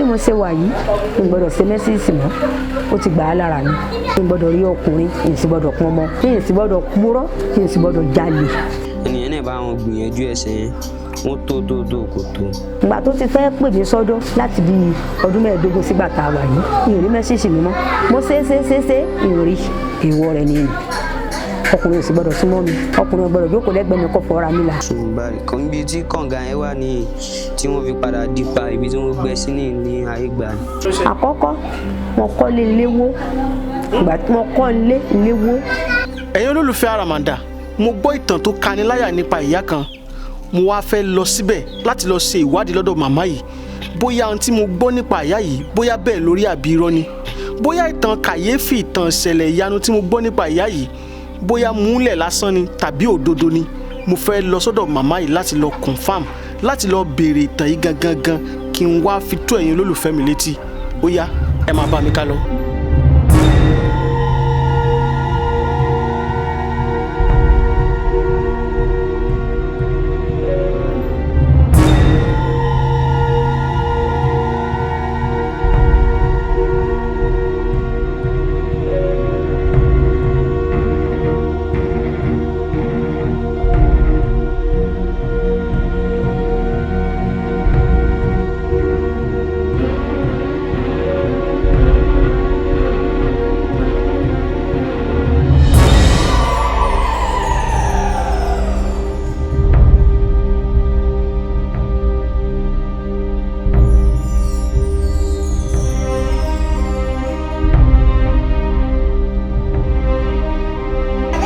Bí mo ṣe wà yìí, n gbọ́dọ̀ ṣe menses mọ́, ó ti gbà á lára mi. N gbọ́dọ̀ rí ọkùnrin, n sì gbọ́dọ̀ pọn ọmọ, n sì gbọ́dọ̀ purọ́, n sì gbọ́dọ̀ jalè. Ènìyàn náà bá wọn gbìyànjú ẹsẹ̀ yẹn, wọ́n tó tó tó kò tó. Ìgbà tó ti fẹ́ pè mí sọ́dọ̀ láti bí ọdún 15 sígbà tá a wà yìí, mi ò rí menses mi mọ́. Mo ṣe ṣe ṣe ṣe, mi ò rí. Èèwọ̀ rẹ̀ ni ọkùnrin ò sì gbọ́dọ̀ súnmọ́ mi, ọkùnrin ò gbọ́dọ̀ jókòó lẹ́gbẹ̀ẹ́ mi kó fọra mi là. Ṣùgbọ́n kan ibi tí kànga yẹn wà ní tí wọ́n fi padà dípa ibi tí wọ́n gbẹ́ sí ní ayé gbà. Àkọ́kọ́ wọn kọ́lé léwó, ìgbà tí wọ́n kọ́ lé léwó. Ẹ̀yin olólùfẹ́ Àràmàǹdà, mo gbọ́ ìtàn tó kaniláyà nípa ìyá kan. Mo wá fẹ́ lọ síbẹ̀ láti lọ ṣe ìwádìí lọ́dọ̀ màmá yìí, bóyá ohun tí mo gbọ́ nípa ìyá yìí bóyá bẹ́ẹ̀ lórí àbí irọ́ ni, bóyá ìtàn kàyéfì, ìtàn ìṣẹ̀lẹ̀ ìyanu tí mo gbọ́ nípa ìyá yìí bóyá múlẹ̀ lásán ni tàbí òdodo ni. Mo fẹ́ lọ sọ́dọ̀ màmá yìí láti lọ confam, láti lọ béèrè ìtàn yìí gangan gan, kí n wá fi tó ẹ̀yin olólùfẹ́ mi létí. Ó yá, ẹ máa bá mi ká lọ.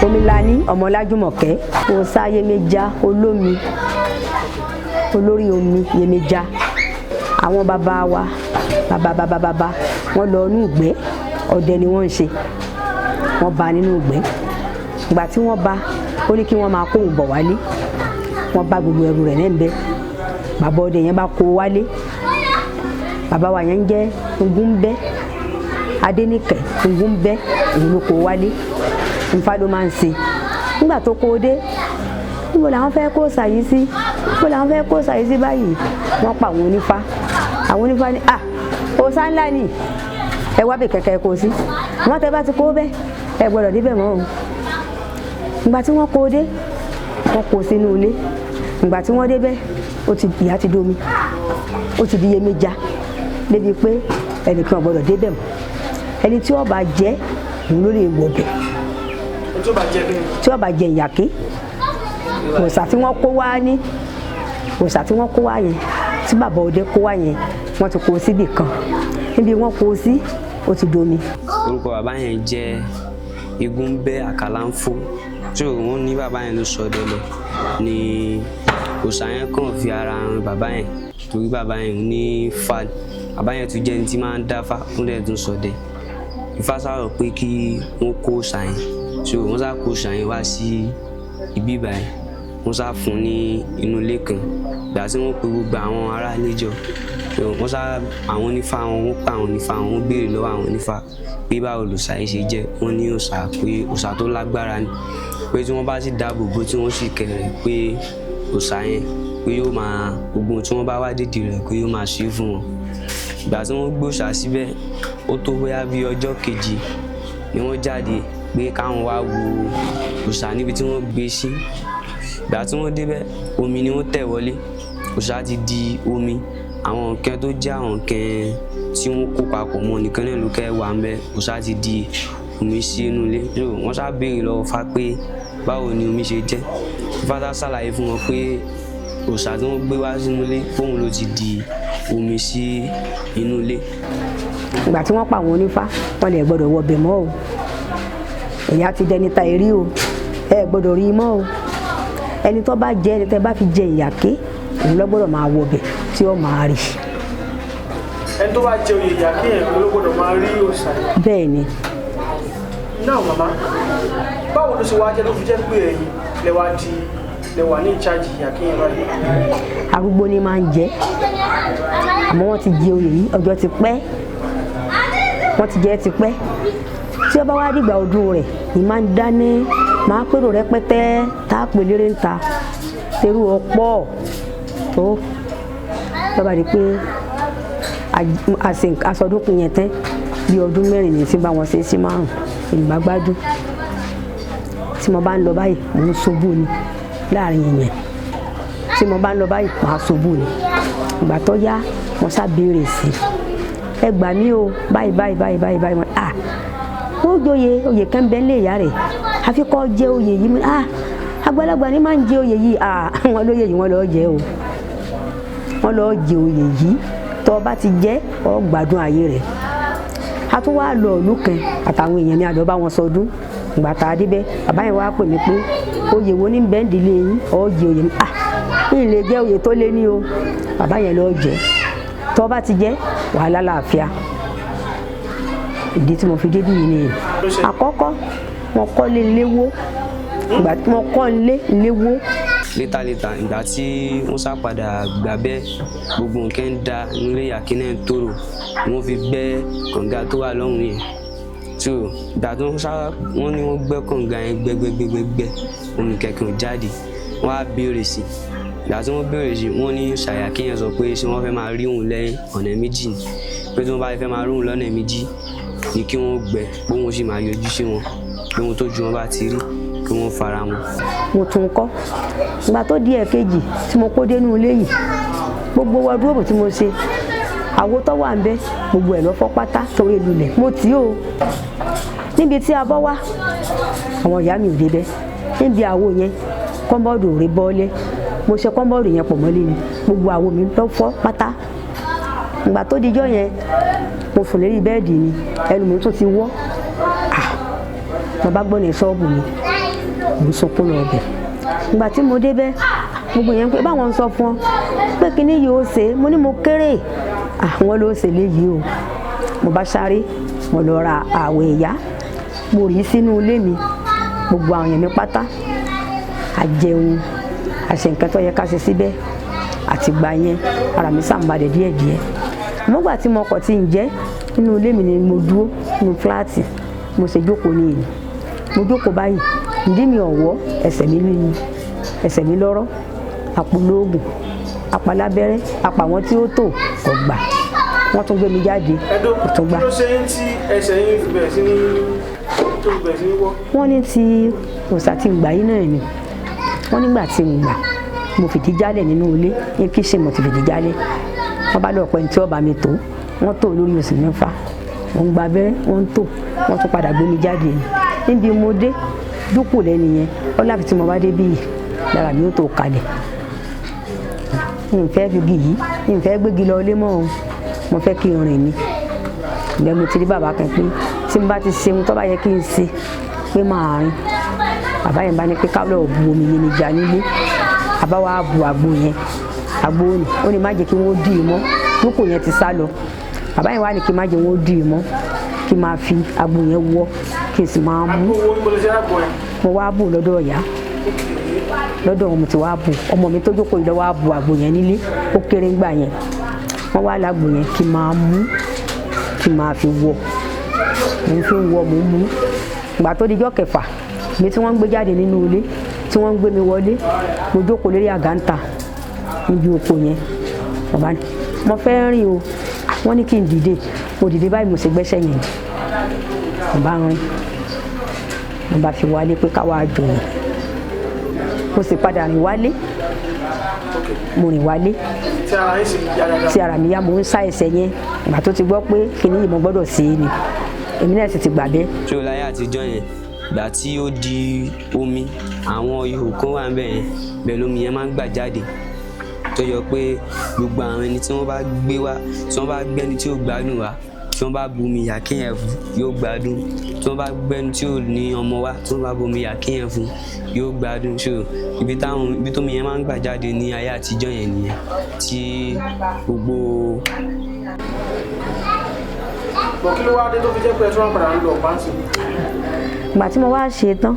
Omilani Ọmọlájúmọ̀kẹ́, òòṣà Yemọja olómi, olórí omi Yemọja. Àwọn bàbá wa, bàbá bàbá bàbá wọ́n lọ inú ìgbẹ́, ọdẹ ni wọ́n ń ṣe. Wọ́n bá nínú ìgbẹ́. Ìgbà tí wọ́n bá, ó ní kí wọ́n máa kóhùn bọ̀ wálé. Wọ́n bá gbogbo ẹrù rẹ̀ náà ń bẹ. Bàbá ọdẹ yẹn bá kó wálé. Bàbá wa yẹn ń jẹ́ Ògúnbẹ́, Adéníkẹ̀ Ògúnbẹ́, òun ló kó wálé. Nfa ló máa ń ṣe. Nígbà tó kó o dé, níbo làwọn fẹ́ kó ṣàyí sí? Níbo làwọn fẹ́ kó ṣàyí sí báyìí? Wọ́n pa àwọn onífá. Àwọn onífá ní, à, òòṣà ńlá ni, ẹ wá bẹ̀ kẹ̀kẹ́ kó o sí. Wọ́n tẹ bá ti kó bẹ́ẹ̀, ẹ gbọ́dọ̀ débẹ̀ mọ́ o. Ìgbà tí wọ́n kó o dé, wọ́n kó o sínú ilé. Ìgbà tí wọ́n débẹ̀, ó ti ìyá ti domi, ó ti di Yemọja, débi pé ẹnìkan ò gbọ́dọ̀ débẹ̀ mọ́. Ẹni tí ó bá jẹ́, òun ló lè wọ̀ bẹ̀. Tí ó bá jẹ ìyàké, òòṣà tí wọ́n kó wá ní, òòṣà tí wọ́n kó wá yẹn, tí bàbá ọdẹ kó wá yẹn, wọ́n ti kó o síbì kan. Níbi wọ́n kó o sí, ó ti domi. Orúkọ bàbá yẹn jẹ́ Igúnbẹ́ Àkàlàńfó. Tí òun ní bàbá yẹn ló sọdẹ lọ ni òòṣà yẹn kàn fi ara hàn bàbá yẹn, torí bàbá yẹn ní fa. Bàbá yẹn tún jẹ́ ẹni tí máa ń dáfá, ó dẹ̀ tún sọdẹ. Ifá sọ̀rọ̀ pé kí wọ́n kó òòṣà yẹn. So wọ́n sá kó òòṣà yẹn wá sí ibi báyìí, wọ́n sá fún ní inú ilé kan. Ìgbà tí wọ́n pe gbogbo àwọn ará ilé jọ, so wọ́n sá àwọn onífá wọn, wọ́n pa àwọn onífá wọn, wọ́n béèrè lọ́wọ́ àwọn onífá pé báwo lòòṣà yìí ṣe jẹ́. Wọ́n ní òòṣà pé òòṣà tó lágbára ni, pé tí wọ́n bá sì dáàbò bò tí wọ́n sì kẹrẹ̀ pé òòṣà yẹn pé yóò máa gbogbo tí wọ́n bá wá dídì rẹ̀ pé yóò máa ṣe fún wọn. Ìgbà tí wọ́n gbé òòṣà síbẹ̀, ó tó bóyá bí ọjọ́ kejì ni wọ́n jáde pé káwọn wá wo òòṣà níbi tí wọ́n gbé sí. Ìgbà tí wọ́n débẹ̀, omi ni wọ́n tẹ̀ wọlé. Òòṣà ti di omi. Àwọn nǹkan tó jẹ́ àwọn nǹkan tí wọ́n kó papọ̀ mọ́ nìkan náà ló kẹ́ wà ń bẹ. Òòṣà ti di omi sí inú ilé. So wọ́n sá béèrè lọ́wọ́ Ifá pé báwo ni omi ṣe jẹ́. Ifá sá ṣàlàyé fún wọn pé òòṣà tí wọ́n gbé wá sínú ilé, fóun ló ti di omi sí inú ilé. Ìgbà tí wọ́n pa àwọn onífá, wọ́n lè gbọ́dọ̀ wọ bẹ̀ mọ́ o. Ìyá ti dẹni ta èrí o, ẹ gbọ́dọ̀ rí i mọ́ o. Ẹni tó bá jẹ, ẹni tẹ́ bá fi jẹ ìyàké, òun ló gbọ́dọ̀ máa wọ bẹ̀ tí ó máa rí. Ẹni tó bá jẹ oyè ìyàké yẹn ló gbọ́dọ̀ máa rí òòṣà yẹn. Bẹ́ẹ̀ ni. Náà màmá, báwo ló ṣe wá jẹ́ ló fi jẹ́ pé ẹ̀yin lẹ wá di lẹ wà ní ìcháàjì ìyàké yẹn báyìí? Arúgbó ni máa ń jẹ, àmọ́ wọ́n ti jẹ oyè yìí ọjọ́ ti pẹ́, wọ́n ti jẹ ti pẹ́. Tí ó bá wá dìgbà ọdún rẹ̀, ì máa ń dáná, máa pèrò rẹpẹtẹ, tá a pè lérè ń ta, terú ọ̀pọ̀ tó lọ́ba di pé Aṣọdún yẹn tẹ́ bí ọdún 4 ní tí bá wọn ṣe sí 5 ìgbà gbádùn. Tí mo bá ń lọ báyìí mò ń ṣubú ni láàrin èèyàn, tí mo bá ń lọ báyìí màá ṣubú ni. Ìgbà tó yá mo ṣàbéèrè sí ẹ gbà mí o, báyìí báyìí báyìí báyìí báyìí. Ah, ó joyè, oyè kan bẹ́ẹ̀ lè yá rẹ̀, àfi kọ́ jẹ oyè yìí. Ah, àgbàlagbà ni máa ń jẹ oyè yìí. Ah, wọn lóye yìí, wọn lọ́ọ́ jẹ o, wọn lọ́ọ́ jẹ oyè yìí. Tó o bá ti jẹ ọ gbádùn ayé rẹ̀. A tún wá lọ ìlú kan àtàwọn èèyàn mi, àlọ́ bá wọn sọdún. Ìgbà tá a débẹ̀, bàbá yẹn wá pè mí pé oyè wo ní bẹ́ẹ̀ ń dìlé yín, ọ jẹ oyè mi. Ah, ń lè jẹ oyè tó lé ní o. Bàbá yẹn lọ́ọ́ jẹ, tó o bá ti jẹ wàhálà láàfíà. Ìdí tí mo fi débí yìí nìyẹn. Àkọ́kọ́ mo kọ́lé léwó, ìgbà tí mo kọ́ lé léwó. Létà ìgbà tí wọ́n sá padà gbà bẹ́ẹ̀, gbogbo nǹkan ń da nílé Ìyáké náà ń tòrò, wọ́n fi gbẹ́ kànga tó wà lọ́hùn yẹn. So ìgbà tí wọ́n sá, wọ́n ní wọ́n gbẹ́ kànga yẹn gbẹ́gbẹ́gbẹ́gbẹ́, omi kẹ̀kẹ́ ò jáde. Wọ́n á béèrè sí i. Ìgbà tí wọ́n béèrè sí i, wọ́n ní Ṣàyàkí yẹn sọ pé ṣé wọ́n fẹ́ máa rí òun lẹ́yìn ọ̀nà méjì ni, pé tí wọ́n bá fẹ́ máa rí òun lọ́nà méjì ni kí wọ́n gbẹ́, pé wọ́n sì máa yọjú sí wọn, pé ohun tó ju wọn bá ti rí kí wọ́n fara wọn. Mo tún kọ́. Ìgbà tó di ẹ̀kejì tí mo kó dénú ilé yìí, gbogbo wọdúróòbù tí mo ṣe, àwo tó wà ń bẹ gbogbo ẹ̀ lọ fọ́ pátá torí lulẹ̀. Mo tì í o. Níbi tí a bọ́ wá, àwọn ìyá mi ò débẹ̀. Níbi àwo yẹn, kọ́mbọ́ọ̀dù ò rí bọ́ọ́lẹ̀. Mo ṣe kọ́mbọ́ọ̀dù yẹn pọ̀ mọ́lé ni, gbogbo àwo mi lọ fọ́ pátá. Ìgbà tó dijọ́ yẹn, mo sùn lérí bẹ́ẹ̀dì ni, ẹnu mi tún ti wọ́. Ah, mo bá gbọ́ ní ṣọ́ọ̀bù mi, mo ń sunkún lọ ọbẹ̀. Ìgbà tí mo débẹ̀, gbogbo yẹn pé báwọn ń sọ fún ọ pé kíní yìí ó ṣe, mo ní mo kéré. Àwọn ló ṣe léyìí o. Mo bá sáré, mo lọ ra àwẹ̀ ìyá, mo rí sínú ilé mi, gbogbo àwọn èèyàn mi pátá. A jẹun, a ṣe nǹkan tó yẹ ká ṣe síbẹ̀. Àtìgbà yẹn, ara mi sàǹbalẹ̀ díẹ̀díẹ̀. Àmọ́ ìgbà tí mo kọ̀ tí ń jẹ́ nínú ilé mi ni mo dúró nínú fúláàtì, mo ṣe jókòó ní ìlú. Mo jókòó báyìí, ìdí mi ọ̀wọ́, ẹsẹ̀ mi lóyún, ẹsẹ̀ mi lọ́rọ́, àpò lóògùn, àpàlábẹ́rẹ́, àpà wọn tí ó tò kò gbà. Wọ́n tún gbé mi jáde, kò tún gbà. Kí ló ṣe ń tí ẹsẹ̀ yín fi bẹ̀rẹ̀ sí ní tó fi bẹ̀rẹ̀ sí ní wọ́? Wọ́n ní tí òòṣà tí ń gbà yín náà ni. Wọ́n nígbà tí ń gbà, mo fìdí jálẹ̀ nínú ilé, ní kíṣìn mo ti fìdí jálẹ̀. Wọ́n bá lọ pẹ́ ní tí ọba mi tó, wọ́n tò lórí oṣù 6. Mo ń gba abẹ́rẹ́, wọ́n ń tò, wọ́n tún padà gbé mi jáde ni. Níbi mo dé, dúpọ̀ lẹ́nu yẹn, ó láfi tí mo bá dé bí yìí, lára mi ó tó kalẹ̀. N fẹ́ fi igi yìí, n fẹ́ gbégi lọ ilé mọ́ o, mo fẹ́ kí n rìn ni. Ìgbà mo ti rí bàbá kan pé tí n bá ti ṣe ohun tó bá yẹ kí n ṣe, pé màá rìn. Bàbá yẹn bá ní pé ká lọ bu omi yẹn níjà nílé. Bàbá wa bu àgbo yẹn, àgbo ni, ó ní má jẹ́ kí wọ́n dì í mọ́, dúkù yẹn ti sá lọ. Bàbá yẹn wá ní kí n má jẹ́ wọ́n dì í mọ́, kí n máa fi àgbo yẹn wọ́, kí n sì máa mú. Àgbo wo ni mo lè ṣe àgbo yẹn? Mo wá bù lọ́dọ̀ ìyá, lọ́dọ̀ ọmọ tí wàá bù, ọmọ mi tó jókòó yìí lọ wá bu àgbo yẹn nílé, ó kéré ńgbà yẹn. Wọ́n wá lágbo yẹn kí n máa mú, kí n máa fi wọ́. Mo ń fi wọ́, mo ń mú. Ìgbà tó dijọ́ kẹfà, mi tí wọ́n ń gbé jáde nínú ilé, tí wọ́n ń gbé mi wọlé, mo jókòó lérí àga ń ta níbi oko yẹn. Bàbá ní, mo fẹ́ rìn o, wọ́n ní kí n dìde. Mo dìde báyìí, mo sì gbẹ́sẹ̀ yẹn. Mo bá rìn, mo bá fi wálé pé ká wá jòyè. Mo sì padà rìn wálé. Mo rìn wálé. Tí ara yín sì yá dáadáa. Tí ara mi yá, mo ń sá ẹsẹ̀ yẹn. Ìgbà tó ti gbọ́ pé kíní yìí mo gbọ́dọ̀ ṣe é ni. Èmi náà sì ti gbà bẹ́ẹ̀. So láyé àtijọ́ yẹn, ìgbà tí ó di omi, àwọn ihò kan wà níbẹ̀ yẹn, bẹ́ẹ̀ lómi yẹn máa ń gbà jáde. Tó yọ pé gbogbo àwọn ẹni tí wọ́n bá gbé wá, tí wọ́n bá gbẹ́ni tí ò gbádùn wá, tí wọ́n bá bu omi Ìyáké yẹn fún, yóò gbádùn. Tí wọ́n bá gbẹ́ni tí ò ní ọmọ wá, tí wọ́n bá bu omi Ìyáké yẹn fún, yóò gbádùn. So ibi tómi yẹn máa ń gbà jáde ní ayé àtijọ́ yẹn nìyẹn, tí gbogbo. Bọ̀ kí ló wá dé tó fi jẹ́ pé ẹ tún wá padà ń lo ọ̀pá ń sìn? Ìgbà tí mo wá ṣe tán,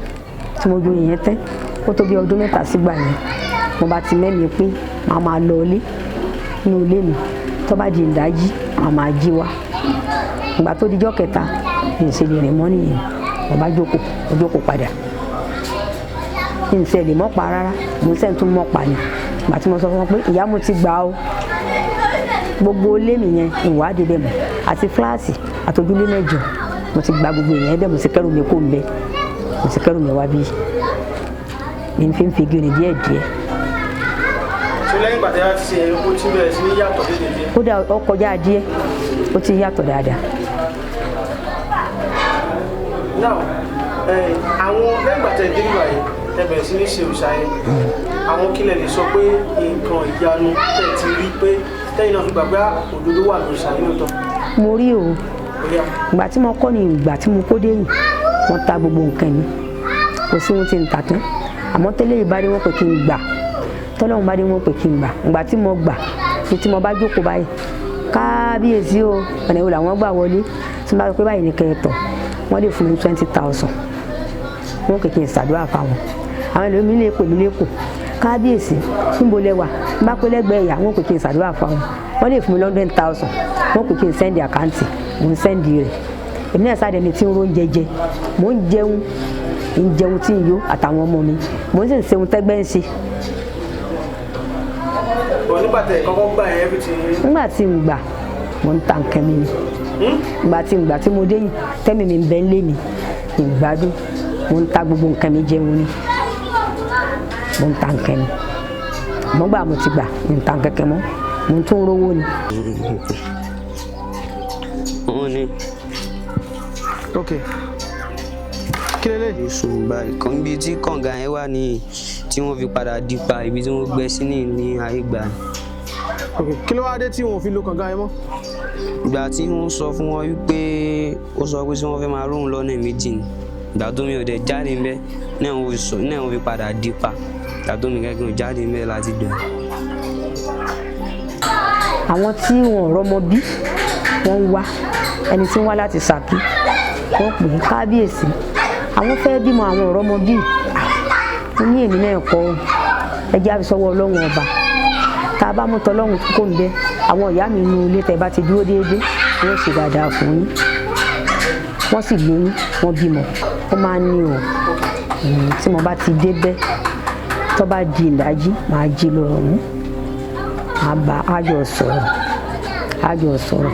tí mo joyè yẹn tán, ó tó bí ọdún 3 sígbà yẹn, mo bá ti mẹ́mi pé màá máa lọ ilé nínú ilé mi. Tó bá di ìdájí, màá máa jí wá. Ìgbà tó dijọ́ kẹta, mi ò ṣe lè rìn mọ́ nìyẹn. Mo bá jókòó, mo jókòó padà. Mi ò ṣe lè mọ́ pa rárá, mo ṣe ń tún mọ́ pa ni. Ìgbà tí mo sọ fún wọn pé ìyá mo ti gbà o, Gbogbo ilé mi yẹn ìwádìí bẹ́ẹ̀ mọ̀, àti fúláàtì àtòjúlé 8 mo ti gba gbogbo ìyẹn bẹ́ẹ̀. Mo ti kẹ́rù mi kó ń bẹ́, mo ti kẹ́rù mi wá bí ní fi ń fi gírin díẹ̀ díẹ̀. So lẹ́yìn ìgbà tí a ti ṣe, ó ti bẹ̀rẹ̀ sí ní yàtọ̀ déédéé? Kódà ó kọjá díẹ̀, ó ti yàtọ̀ dáadáa. Now, àwọn lẹ́yìn ìgbà tẹ̀ dé nígbà yẹn, ẹ bẹ̀rẹ̀ sí ní ṣe òòṣà yẹn, àwọn kílẹ̀ lè sọ pé nǹkan ìyanu tẹ̀ ti rí pé tẹ́yìn náà fi gbàgbé òdodo wà lórí òòṣà yìí lóòótọ́? Mo rí o. Bóyá. Ìgbà tí mo kọ́ ni ìgbà tí mo kó dé yìí, wọ́n ta gbogbo nǹkan mi, kò sí ohun tí ń ta tán. Àmọ́ tẹ́lẹ̀ yìí bá dé, wọ́n pè kí n gbà, tọ́lọ́run bá dé, wọ́n pè kí n gbà. Ìgbà tí mo gbà ní, tí mo bá jókòó báyìí, kábíyèsí o, ọ̀nà ìwò làwọn gbà wọlé? Tí mo bá sọ pé báyìí ní kẹtọ̀, wọ́n lè fún mi 20,000, wọ́n kì í ṣàdúrà fáwọn. Àwọn ẹlòmíín lè pè mí lẹ́kọ̀ọ́, kábíyèsí, níbo lẹ wà? N bá pé lẹ́gbẹ̀ẹ́ ìyá, wọ́n pè kí n ṣàdúrà fáwọn, wọ́n lè fún mi 100,000, wọ́n pè kí n send account, mò ń send rẹ̀. Èmi náà sáré ni tí ń róúnjẹ jẹ, mò ń jẹun, ń jẹun tí ń yó àtàwọn ọmọ mi, mò ń sì ń ṣe ohun tẹ́gbẹ́ ń ṣe. Bọ̀ nígbà tẹ̀ kọ́kọ́ gbà yẹn, everything. Nígbà tí ń gbà, mò ń ta nǹkan mi ni. Ìgbà tí ń gbà tí mo dé yìí, tẹ́mi mi ń bẹ́ ń lé mi ìgbádùn, mò ń ta gbogbo nǹkan mi jẹun ni, mò ń ta nǹkan mi. Mo gbà, mo ti gbà, ń ta nǹkan kan mọ́, mo tún ń rówó ni. Wọ́n ní Ok, kí lélẹ̀? Sùn báyìí kan, ibi tí kànga yẹn wà ní tí wọ́n fi padà dípa, ibi tí wọ́n gbẹ́ sí ní ayé gbà. Ok, kí ló wá dé tí wọn ò fi lo kànga yẹn mọ́? Ìgbà tí wọ́n sọ fún wọn wípé ó sọ pé tí wọ́n fẹ́ máa róhun lọ́nà méjì ni, ìgbà tó mi ò dẹ̀ jáde ńbẹ̀ náà, wọ́n fi sọ náà, wọ́n fi padà dípa. Ìgbà tó mi kẹ́kẹ́ ò jáde ńbẹ̀ láti dùn. Àwọn tí wọn ò rọ́mọ bí, wọ́n ń wá. Ẹni tí ń wá láti Ṣakí, wọ́n pè é, kábíyèsí, àwọn fẹ́ bímọ, àwọn ò rọ́mọ bí. Mo ní èmi náà kọ́ ọ, ẹ jẹ́ àfi sọ́wọ́ Ọlọ́run Ọba. Tá a bá mú tọlọ́run kó ń bẹ, àwọn ìyá mi nu ilé, tẹ́ bá ti dúró déédéé, wọ́n ṣe dáadáa fún yín. Wọ́n sì lóyún, wọ́n bímọ. Ó máa ń ní o. Tí mo bá ti débẹ̀, tó bá di ìdájí, màá jí lọ ọ̀hún, màá bá àjọ sọ̀rọ̀, àjọ sọ̀rọ̀.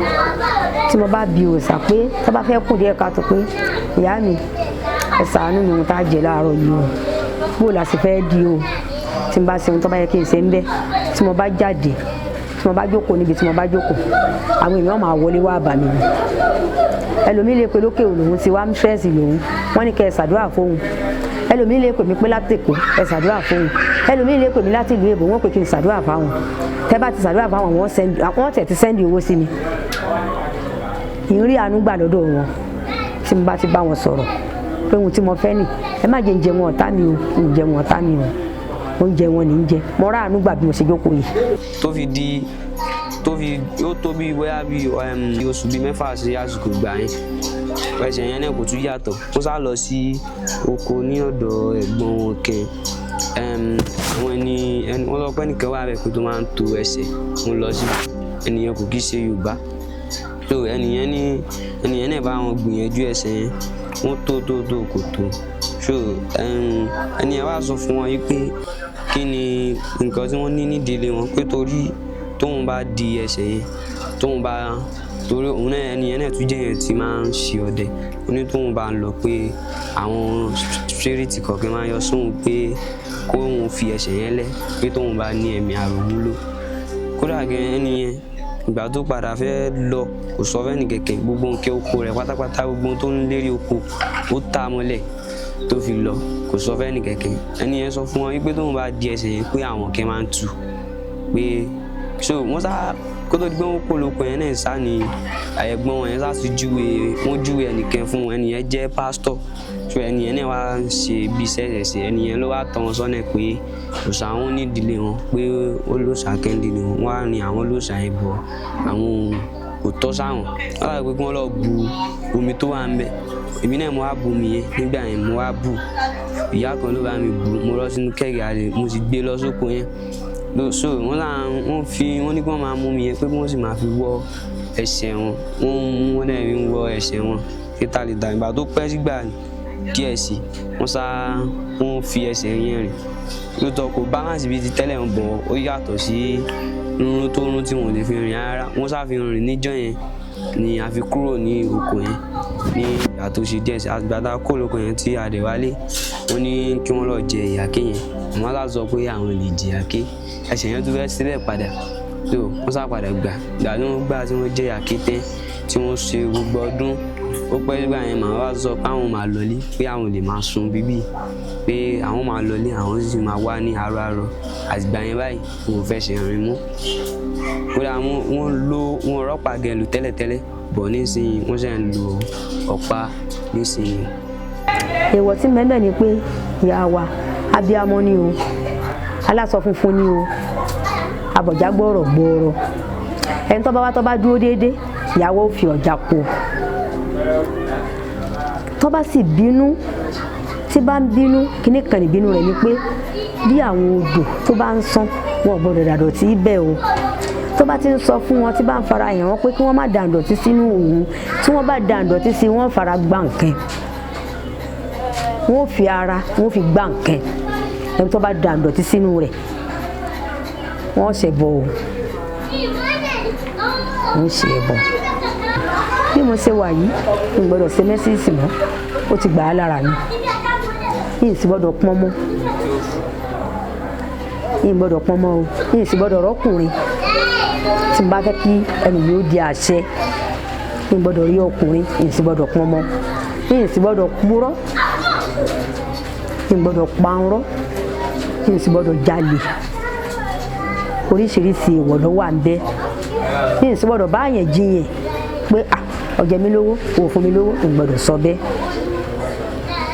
Tí mo bá bi òòṣà pé tó bá fẹ́ kùn díẹ̀ káàtó, pé ìyá mi, ẹ ṣàánú mi, ohun tá a jẹ láàárọ̀ yìí o, bó la sì fẹ́ di o? Tí n bá ṣe ohun tó bá yẹ kí n ṣe ń bẹ́, tí mo bá jáde, tí mo bá jókòó níbi tí mo bá jókòó, àwọn èèyàn máa wọlé wá bà mí ni. Ẹlòmíì lè pe lókè òun ti wá fẹ́ẹ̀sì lòun, wọ́n ní kẹ́ ẹ ṣàdúrà fóun. Ẹlòmíì lè pè mí pé láti Èkó, ẹ ṣàdúrà fóun. Ẹlòmíì lè pè mí láti ìlú èbó, wọ́n pè kí n ṣàdúrà fáwọn. Tẹ́ bá ti ṣàdúrà fáwọn, wọ́n tẹ̀ ti send owó sí mi. Ìrírí àánú gbà lọ́dọ̀ wọn. Tí mo bá ti bá wọn sọ̀rọ̀ pé ohun tí mo fẹ́ nì, ẹ má jẹ́ ń jẹun ọ̀tá mi o, ń jẹun ọ̀tá mi o, oúnjẹ wọn ní í jẹ. Mo rà àánú gbà bí mo ṣe jókòó yìí. Tó fi di tó fi ó tó bí bóyá bí oṣù bíi 6 sí àsìkò ìgbà yẹn, ẹsẹ̀ yẹn náà kò tún yàtọ̀. Ó sá lọ sí oko ní ọ̀dọ̀ ẹ̀gbọ́n wọn kẹ àwọn ẹni ẹni wọ́n lọ pẹ́ nìkan wà bẹ́ẹ̀ pé tó máa ń to ẹsẹ̀ ń lọ sí. Ẹnìyẹn kò kí ṣe Yorùbá, so ẹnìyẹn ní ẹnìyẹn náà bá wọn gbìyànjú ẹsẹ̀ yẹn, wọ́n tó tó tó kò tó. So ẹnìyẹn wá sọ fún wọn yìí pé kí ni nǹkan tí wọ́n ní nídìílé wọn, pé torí tóun bá di ẹsẹ̀ yẹn, tóun bá torí òun náà, ẹnìyẹn náà tún jẹ́ yẹn tí máa ń ṣe ọdẹ. Ó ní tóun bá ń lọ pé àwọn spirit kọ̀ọ̀kan máa ń yọ sóun pé kóun fi ẹsẹ̀ yẹn lẹ̀, pé tóun bá ní ẹ̀mí àròwúlò lò. Kódà gan, ẹni yẹn ìgbà tó padà fẹ́ lọ, kò sọ fẹ́ni kẹ̀kẹ́. Gbogbo nǹkan oko rẹ̀ pátápátá, gbogbo ohun tó ń lérí oko, ó tà á mọ́lẹ̀ tó fi lọ, kò sọ fẹ́ni kẹ̀kẹ́. Ẹni yẹn sọ fún wọn wípé tóun bá di ẹsẹ̀ yẹn pé àwọn kẹ́ máa ń tu pé. So wọ́n sá kó tó di pé wọ́n kó lóko yẹn náà sá ni ẹ̀gbọ́n wọn yẹn sá ti júwe, wọ́n júwe ẹnìkan fún wọn. Ẹnìyẹn jẹ́ pásítọ̀. So ẹnìyẹn náà wá ń ṣe bí sẹ́sẹ̀sẹ̀, ẹnìyẹn ló wá tọ́ wọn sọ́nà pé òòṣà wọn nídìílé wọn, pé ó lóòṣà kẹ́ńdìlé wọn. Wọ́n á rin àwọn lóòṣà yẹn bọ̀, àwọn kò tọ́ sáwọn. Wọ́n dàbí pé kí wọ́n lọ bu omi tó wà ń bẹ̀. Èmi náà mo wá bu omi yẹn nígbà yẹn, mo wá bu, ìyá kan ló bá mi bu, mo rọ́ sínú kẹ́gì àlè, mo sì gbé lọ sóko yẹn. So wọ́n là wọ́n fi wọ́n ní kí wọ́n máa mú mi yẹn, pé kí wọ́n sì máa fi wọ́ ẹsẹ̀ wọn. Wọ́n mú, wọ́n náà fi ń wọ́ ẹsẹ̀ wọn létà. Ìgbà tó pẹ́ sígbà díẹ̀ sí, wọ́n sá wọ́n fi ẹsẹ̀ yẹn rìn. Lóòótọ́ kò balance bíi ti tẹ́lẹ̀ ń bọ̀, ó yàtọ̀ sí. Rúnrún tó rún tí wọn ò lè fi rìn rárá, wọ́n ṣàfihàn rìn níjọ́ yẹn ni a fi kúrò ní oko yẹn. Ní ìgbà tó ṣe díẹ̀ sí àgbà tá a kó lóko yẹn tí a dẹ̀ wálé, wọ́n ní kí wọ́n lọ jẹ ìyàké yẹn. Wọ́n sá sọ pé àwọn lè jẹ ìyàké, ẹsẹ̀ yẹn tún fẹ́ sílẹ̀ padà. So wọ́n sá padà gbà. Ìgbà tí wọ́n gbà tí wọ́n jẹ ìyàké tán, tí wọ́n ṣe gbogbo ọdún, ó pẹ́ nígbà yẹn, màá wá sọ pé àwọn máa lọlé, pé àwọn lè máa sun bíbí, pé àwọn máa lọlé, àwọn sì máa wá ní àárọ̀ àárọ̀. Àtìgbà yẹn báyìí, wọn ò fẹ́ ṣe rìn mọ́. Kódà wọ́n lo wọn rọ́pà gẹ̀lù tẹ́lẹ̀tẹ́lẹ̀ bọ̀, nísìnyí wọ́n ṣe ń lo ọ̀pá nísìnyí. Èèwọ̀ tí mẹ́mẹ́ ni pé ìyá wa abiyamọ ni o, aláṣọ funfun ni o, abọ̀já gbọ́rọ̀ gbọ́rọ̀. Ẹni tó bá wá, tó bá dúró déédé, ìyàwó ò fi ọ̀jà kó. Tó bá sì bínú, tí bá ń bínú, kíní kan ìbínú rẹ̀ ni pé bí àwọn odò tó bá ń sán, wọn ò gbọdọ̀ dàdọ̀tí bẹ́ẹ̀ o. Tó bá ti ń sọ fún wọn, tí bá ń fara hàn wọn pé kí wọ́n má dàdọ̀tí sínú òun, tí wọ́n bá dàdọ̀tí sí, wọ́n fara gbá nǹkan, wọ́n fi ara wọ́n fi gbá nǹkan. Ẹni tó bá dàdọ̀tí sínú rẹ̀, wọ́n ṣe bọ̀ o, wọ́n ṣe bọ̀. Bí mo ṣe wà yìí, n gbọ́dọ̀ ṣe mẹ́sìsì mọ́, ó ti gbà á lára mi. Yìí sì gbọ́dọ̀ pọ́n mọ́, yìí gbọ́dọ̀ pọ́n mọ́ o. Yìí sì gbọ́dọ̀ rọ́kùnrin. Tí n bá fẹ́ kí ẹnu mi ó di àṣẹ, yìí gbọ́dọ̀ rí ọkùnrin, yìí sì gbọ́dọ̀ pọ́n mọ́, yìí sì gbọ́dọ̀ purọ́, yìí gbọ́dọ̀ parọ́, yìí sì gbọ́dọ̀ jalè. Oríṣiríṣi ìwọ̀ ló wà ń bẹ. Yìí sì gbọ́dọ̀ bá yẹn jiyàn pé à ọjọ́ mi lówó, òun fún mi lówó, n gbọ́dọ̀ sọ bẹ́ẹ̀,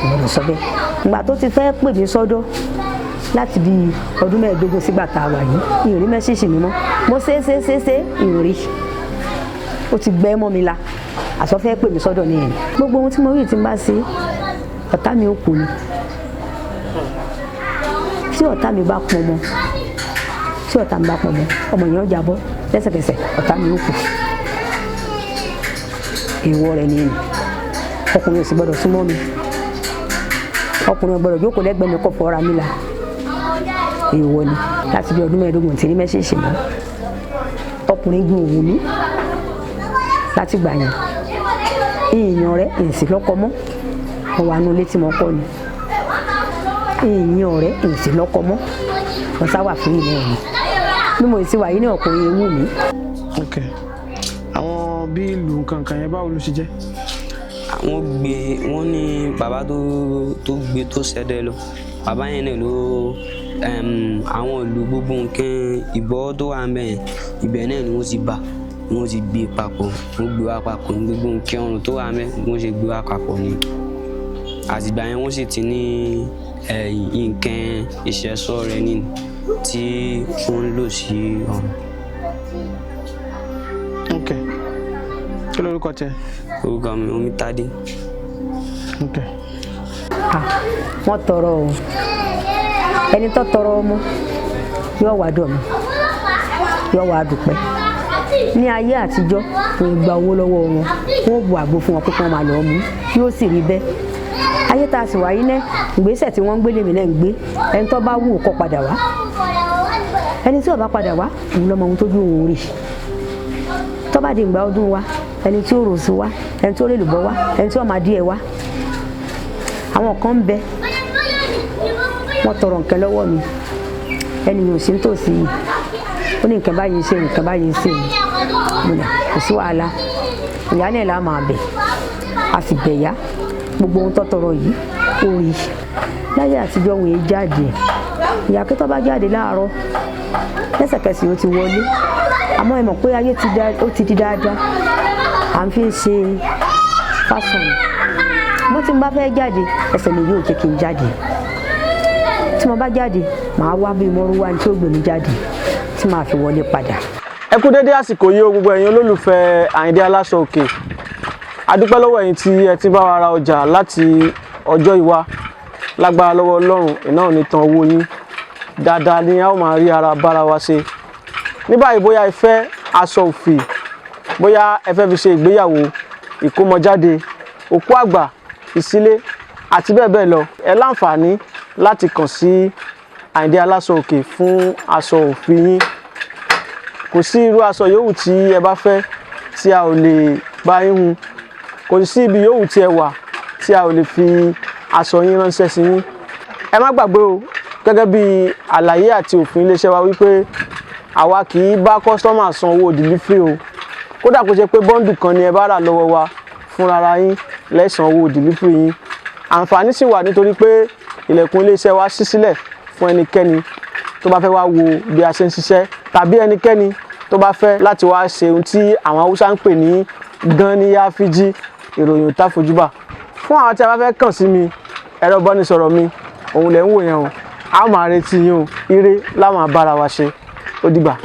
n gbọ́dọ̀ sọ bẹ́ẹ̀. Ìgbà tó ti fẹ́ pè mí sọ́dọ̀ láti bí ọdún 15 sígbà tá a wà yìí, ìrìn mẹ́sìsì mi mọ́. Mo ṣe ṣe ṣe ṣe, ìrìn ó ti gbẹ́ mọ́ mi la. Àsọ fẹ́ pè mí sọ́dọ̀ ni ẹ̀yìn. Gbogbo ohun tí mo rí tí n bá ṣe, ọ̀tá mi ò kú ni. Tí ọ̀tá mi bá pọn mọ́, tí ọ̀tá mi bá pọn mọ́, ọmọ yẹn ó jábọ́ lẹ́sẹ̀kẹsẹ̀, ọ̀tá mi ò kú. Èèwọ̀ rẹ̀ ni ẹ̀yìn. Ọkùnrin ò sì gbọ́dọ̀ súnmọ́ mi, ọkùnrin ò gbọ́dọ̀ jókòó lẹ́gbẹ̀ẹ́ mi kó fọ́ra mi la. Èèwọ̀ ni. Láti bí ọdún 15 tí ní mẹ́sẹ̀ẹ̀sì mọ́. Ọkùnrin gun òwò mi láti gbà yẹn. Èèyàn rẹ̀ èsì lọ́kọ mọ́, mo wà nù létí mọ́ kọ́ ni. Èèyàn rẹ̀ èsì lọ́kọ mọ́, mo sá wà fún ìlú ẹ̀yìn bí mo sì wà yìí ní ọkùnrin ewu mi. Ok, àwọn bí ìlú nǹkan kan yẹn, báwo ló ṣe jẹ́? Wọ́n gbé, wọ́n ní bàbá tó gbé tó ṣẹdẹ lọ, bàbá yẹn náà ló àwọn ìlú gbogbo nǹkan ìbọ̀wọ́ tó wà ń bẹ̀ yẹn, ibẹ̀ náà ni wọ́n ti bá, wọ́n ti gbé papọ̀, wọ́n gbé wá papọ̀ ní gbogbo nǹkan ọrùn tó wà ń bẹ̀, wọ́n ṣe gbé wá papọ̀ ni. Àtìgbà yẹn wọ́n sì ti ní nǹkan ìṣẹ̀ṣọ́ rẹ̀ ní tí wọ́n ń lò sí ọrùn. Ok, kí lórúkọ tẹ? Orúkọ mi, Omítádé. Ok. Ah, wọ́n tọrọ o. Ẹni tó tọrọ ọmọ yóò wá dọ̀ mí, yóò wá dúpẹ́. Ní ayé àtijọ́, wọ́n gba owó lọ́wọ́ wọn, wọ́n bu àgbo fún wọn pé kí wọ́n máa lọ́ọ́ mú, yóò sì rí bẹ́ẹ̀. Ayé tá a sì wáyé náà, ìgbésẹ̀ tí wọ́n ń gbé lèmi náà ń gbé. Ẹni tó bá wù kó padà wá, ẹni tí ò bá padà wá, òun lọ́mọ ohun tójú òun rí. Tó bá di ìgbà ọdún wa, ẹni tí ó rò sí wa, ẹni tí ó lè lùbọ́ wá, ẹni tí ó máa díẹ̀ wá. Àwọn kan ń bẹ, wọ́n tọrọ nǹkan lọ́wọ́ mi, ẹni yóò sí nítòsí yìí, ó ní nǹkan báyìí ṣe, nǹkan báyìí ṣe. Mo nà kò sí wàhálà, ìyá náà là máa bẹ̀, a sì bẹ̀ yá. Gbogbo ohun tó tọrọ yìí, ó rí. Láyé àtijọ́, wọn èé jáde. Ìyá kí tó bá jáde láàárọ̀, lẹ́sẹ̀kẹsẹ̀ ó ti wọlé. Àmọ́ ẹ mọ̀ pé ayé ó ti di dáadáa, à ń fi ṣe fásán. Mo tí n bá fẹ́ jáde, ẹsẹ̀ mi yóò jẹ́ kí n jáde. Tí mo bá jáde, màá wá bí mọ́rúwá tí ó gbé mi jáde tí màá fi wọlé padà. Ẹ kú dédé àsìkò yìí o, gbogbo ẹ̀yin olólùfẹ́ Àyìndé Aláṣọ Òkè. A dúpẹ́ lọ́wọ́ ẹ̀yin tí ẹ ti bá wa ra ọjà láti ọjọ́ ìwá. Lágbára lọ́wọ́ Ọlọ́run, iná ò ní tan owó yín. Dáadáa ni a ó máa rí ara bára wa ṣe. Ní báyìí, bóyá ẹ fẹ́ aṣọ òfì, bóyá ẹ fẹ́ fi ṣe ìgbéyàwó, ìkómọjáde, òkú àgbà, ìsílé àti bẹ́ẹ̀ bẹ́ẹ̀ lọ, ẹ láǹfààní láti kàn sí Àyìndé Aláṣọ Òkè fún aṣọ òfì yín. Kò sí irú aṣọ yòówù tí ẹ bá fẹ́ tí a ò lè bá yín hun. Kò sí ibi yòówù tí ẹ wà tí a ò lè fi aṣọ yín ránṣẹ́ sí yín. Ẹ má gbàgbé o, gẹ́gẹ́ bí àlàyé àti òfin iléeṣẹ́ wa wípé àwa kì í bá customer san owó delivery o. Kódà kó ṣe pé bundle kan ni ẹ bá rà lọ́wọ́ wa, fúnra yín lẹ san owó delivery yín. Àǹfààní sì wà nítorí pé ilẹ̀kùn iléeṣẹ́ wa ṣí sílẹ̀ fún ẹnikẹ́ni tó bá fẹ́ wá wo bí a ṣe ń ṣiṣẹ́, tàbí ẹnikẹ́ni tó bá fẹ́ láti wá ṣe ohun tí àwọn Haúsá ń pè ní gan ní yáfíjí. Ìròyìn ò tá fojúbà. Fún àwọn tí a bá fẹ́ kàn sí mi, ẹ̀rọ ìbánisọ̀rọ̀ mi òun lẹ̀ ń wò yẹn o. A ó máa retí yín o. Ire láwọn abára wa ṣe. Ó dìgbà.